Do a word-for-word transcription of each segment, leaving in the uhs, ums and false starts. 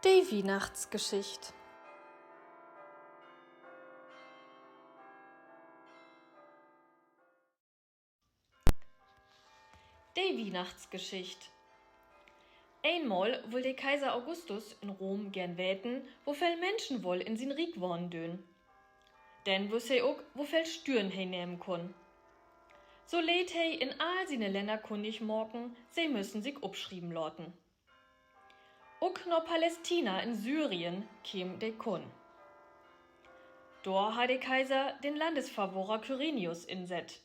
De Wiehnachtsgeschicht. De Wiehnachtsgeschicht. Eenmal wull de Kaiser Augustus in Rom geern weten, woveel Minschen woll in sien Riek wahnen döön. Denn wüss he ok, woveel Stüern he nehmen kunn. So leet he in all siene Länner kunnig maken, se müssen sik opschrieven laten. Ok na Palästina in Syrien keem de Kunn. Dor harr de Kaiser den Landesverwahrer Kyrenius insett.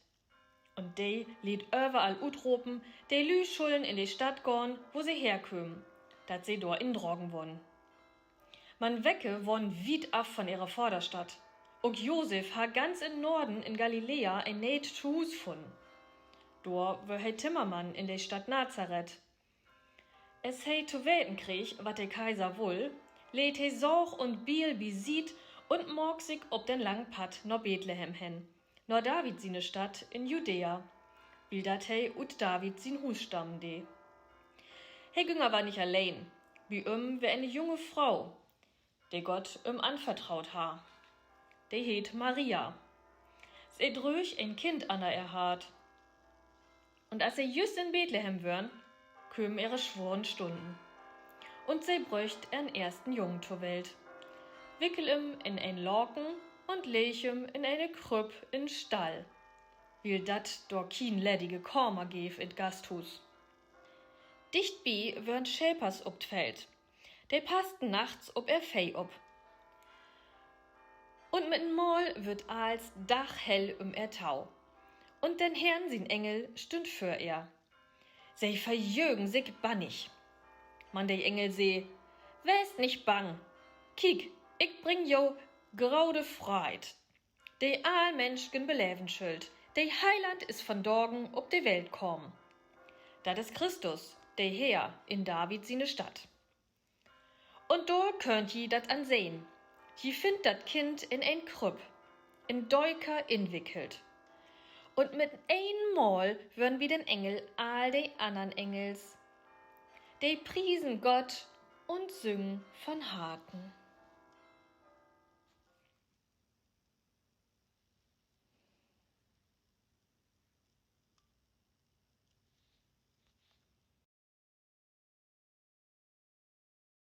Un de leet överall utropen, de Lüüd schullen in de Stadt gahn, wo se herkömen, dat se dor indragen wurrn. Man wecke wahnen wiet af von ehre Vaderstadt. Ok Josef harr ganz in Norden in Galiläa en neet Tohuus funnen. Dor wöör he Timmermann in de Stadt Nazareth. As he to weten kreeg, wat de Kaiser wull, leet he Saag un Biel bisiet un maak sik op den langen Padd na Bethlehem hen, na David siene Stadt in Judäa, wiel dat he ut David sien Huus stammen dee. He güng aver nich alleen. Bi üm weer ene junge Fro, de Gott üm anvertroot harr. De heet Maria. Se dröög en Kind ünner ehr Hart. Un as se jüst in Bethlehem wören, kömen ehre sworen Stunnen. Un se bröcht ehren eersten Jung to Welt, wickel em in en Laken un leeg em in ene Krüpp in Stall, wiel dat dor kien leddige Kamer geev in't Gasthuus. Dichtbi wören Schepers op't Feld. De passten nachts op ehr Veeh op. Un mit en Mal wurr allens daghell üm ehr tau. Un den Herrn sien Engel stünn vör ehr. Se verjögen sik bannig. Man de Engel see: Weest nich bang. Kiek, ik bring jo grote Freid, de all Minschen beleven schüllt. De Heiland is vandagen op de Welt kamen. Dat is Christus, de Herr, in David siene Stadt. Un dor köönt ji dat an sehn. Ji finnt dat Kind in en Krüpp, in Döker inwickelt. Un mit een Mal wörn bi den Engel all de annern Engels. De priesen Gott un süngen von Harten.